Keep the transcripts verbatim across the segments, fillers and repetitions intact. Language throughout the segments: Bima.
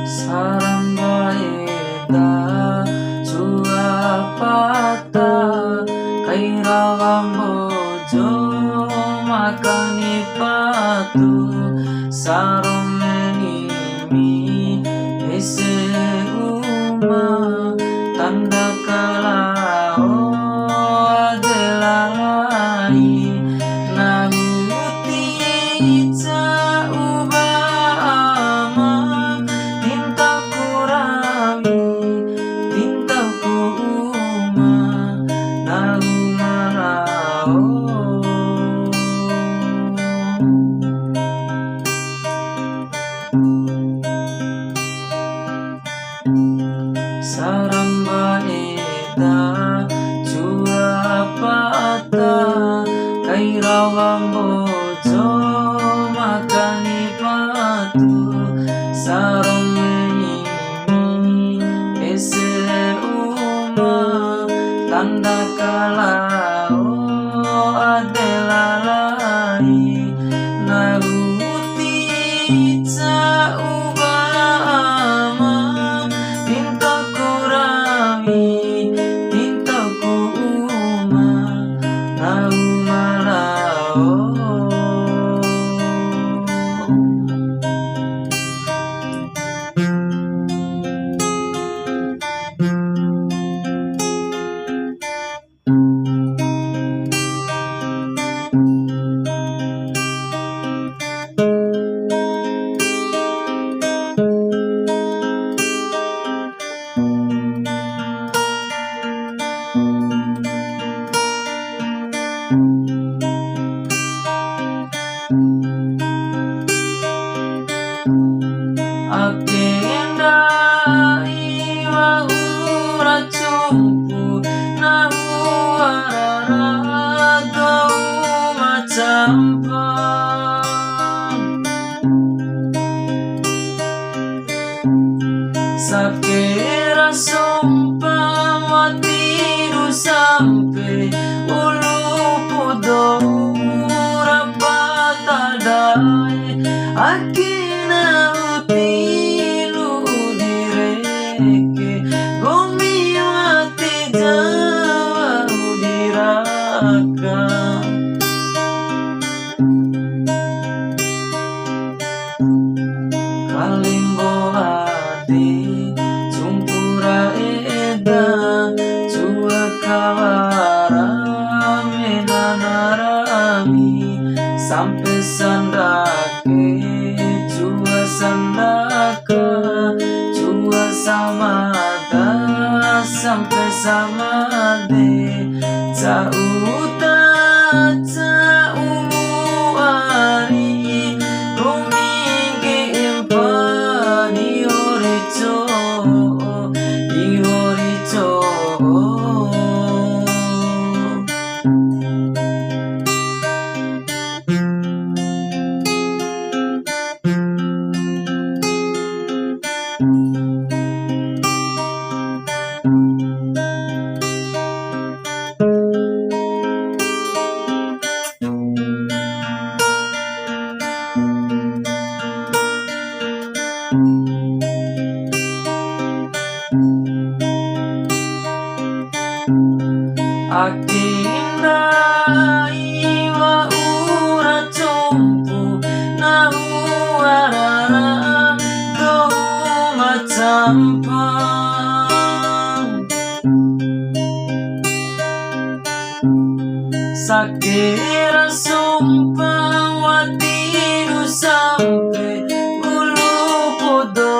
Saramba eda cua pata, kai rawa Mbojo makani patu, sarome nimi ese uma, tanda kalao ade lalai, nahu ti ca'u ba ama, tintaku rami, tintaku uma, nahu ma lao. Saramba eda cua pata, kai rawa Mbojo makani patu, sarome nimi ese uma, tanda kalao ade lalai, nahu ti ca'u ba ama, tintaku rami, tintaku uma, nahu ma lao. Ake ndai wa'ura cumpu, nahu ara ra dou ma campa. Sakera sompa wati du sampe, ulu podo ra pata dae, ake nahu ti lu'u di reke, nggomi wati ja wa'u di raka. Kalembo ade, cumpu ra eda, cua kawara mena na rami, sampe sandake, cua sandaka, cua samada, sampe samade. Ca'u ta ca'u mu ari, nggomi ngge'e mpa di hori co'o, di hori co'o. Ake ndai wa'ura compu, nahu ara ra dou ma campa. Sakera sompa wati du sampe, ngulu podo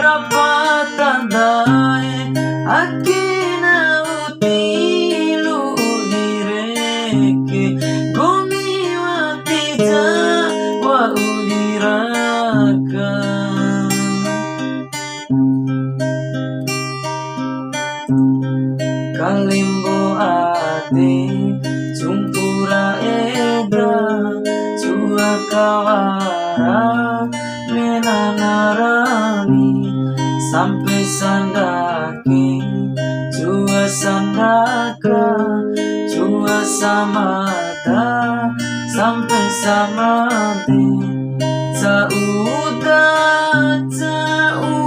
ra pata dae, ake nahu ti lu'u di reke, nggomi wati ja wa'u di raka. Kalembo ade, cumpu ra eda, cua Kawara mena na rani, sampe sandake, jua sandaka, jua samada, sampe samade, cauda, cau